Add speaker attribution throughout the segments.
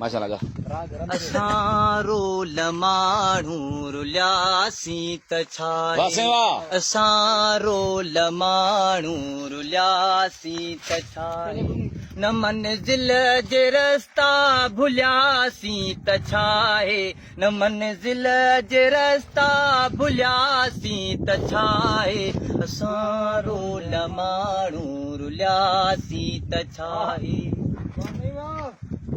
Speaker 1: ماشاءالله
Speaker 2: اسان رول ماڻهو رلياسين ته ڇا
Speaker 1: واھ سائين واھ.
Speaker 2: اسان رول ماڻهو رلياسين ته ڇا نه منزل جي رستا ڀلياسين ته ڇا آهي نه منزل جي رستا ڀلياسين ته ڇا آهي اسان رول ماڻهو رلياسين ته ڇا آهي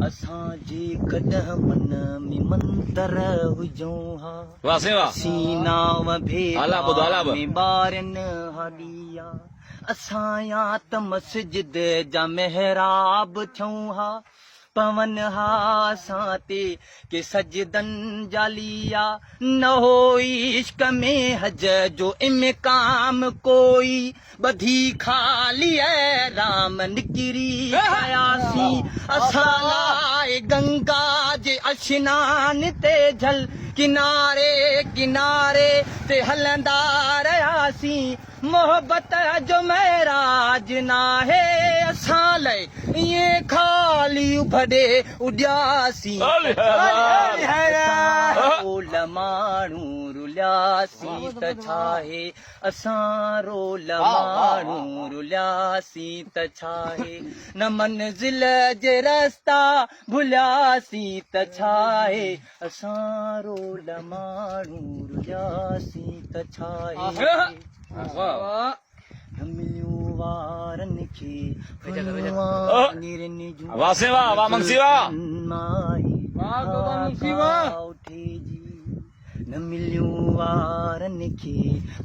Speaker 2: اسان جي ڪڏهن من ۾ منتر هجون ها اسين نانء ڀيٽا ۾ ٻارين ها ڏيئا اسان يا ته مسجد جا محراب ٿيون ها پون ها اسان تي ڪي سجدن جا ليئا نه هو عشق ۾ حج جو امڪام ڪوئي ٻڌي خالي احرام نڪري پياسين اسان لاء گنگا جي اشنان تي جل ڪناري ڪناري تي هلندا رهياسين محبت جو معراج ناهي اسان لئه ائين خالي اڀ ڏي اڏياسين اسان رول ماڻهو رلياسين ته ڇاهي اسان رول ماڻهو رلياسين ته ڇاهي نه منزل جي رستا ڀلياسين ته ڇاهي اسان رول ماڻهو رلياسين ته ڇاهي نه مليون وارن کي ڦڻيون جون
Speaker 1: واھ سائين واھ واھ منگسي واھ
Speaker 2: مائي اٺي جي نه مليون وارن کي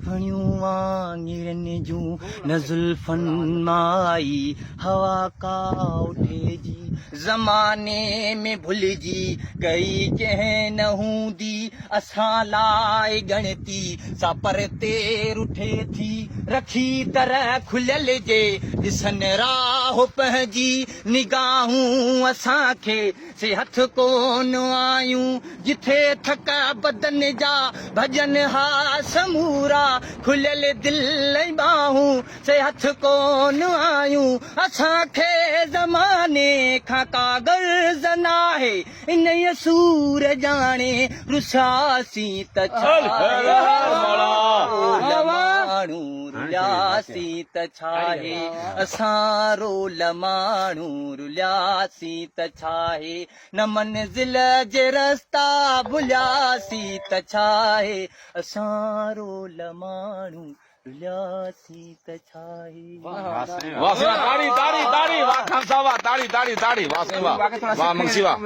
Speaker 2: ڦڻيون وانگرن جون نه زلفن مائي هوا ڪا اٺي جي زماني ۾ ڀلجي ڪئي ڪنهن نه هوندي اسان لاء ڳڻتي سا پرتي رٺي ٿي رکي طرح کليل جي ڏسن راهه پنهنجي نگاهون اسان کي سي هٿ ڪون آيون جٿي ٿڪ بدن جا ڀڄن ها سمورا کليل دل ۽ ٻانهون سي هٿ ڪون آيون اسان کي زماني کان ڪا غرض ناهي انهيء سور ڄاڻي رسياسين ته ڇاهي رول ماڻهو رلياسين ته ڇاهي اسان رول ماڻهو رلياسين ته ڇاهي نه منزل جي رستا ڀلياسين ته ڇاهي اسان رول ماڻهو رلياسين ته ڇاهي.
Speaker 1: واه سائين واه تاڙي تاڙي تاڙي واه خان صاحب واه تاڙي تاڙي تاڙي واه سائين واه واه منگسي واه.